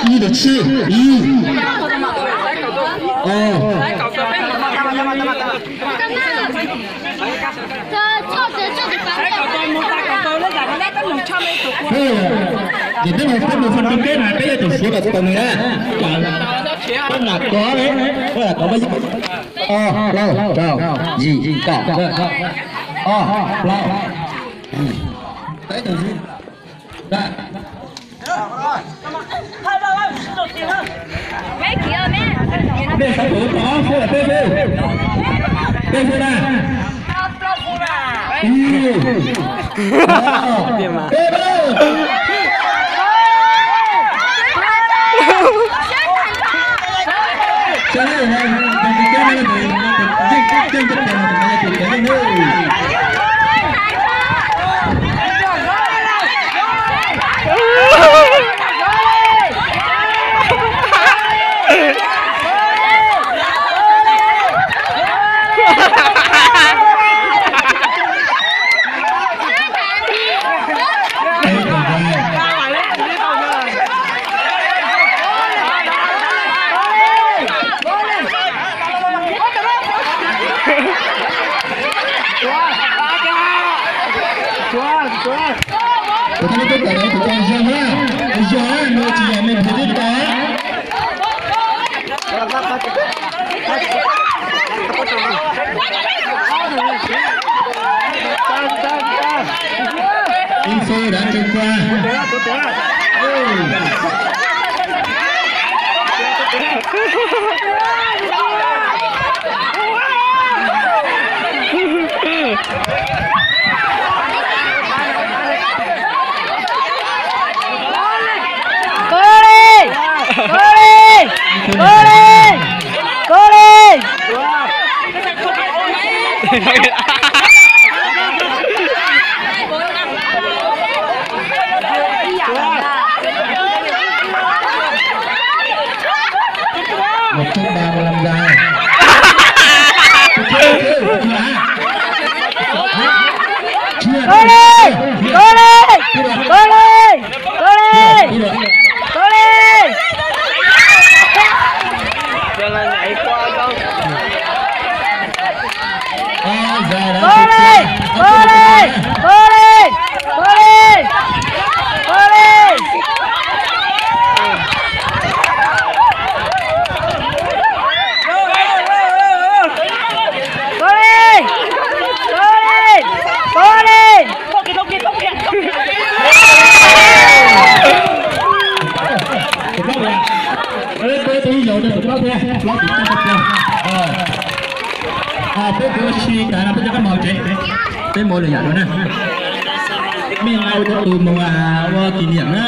Ib lub tsib, ib, o. Ces peb mus, peb mus faj tus keb na, peb yuav tsum suav kom tau nws na. Peb lam kov, peb lam kov, o, plaub, rau, yim, kaum, o, plaub. Nej sawv daws tau ob xub los peb xub? Peb xub na. Ib, ob, peb, plaub. Kuv thab tub kom kuv tau zoo na, zoo na, nws tsis yog me ntxhais twb tau. Ib xub dab tsi kua. Koj li, koj li, koj li, koj li. Một trăm ba mươi lăm giây. Koj li, koj li, koj li, koj li, koj li. Koj li, koj li, koj li, koj li, koj li. Koj li, koj li, koj li. Peb kuv ua si tas no peb cov kab mob tsev, peb mus lwm yam dua na. Mej ua tus mus ua kỷ niệm na.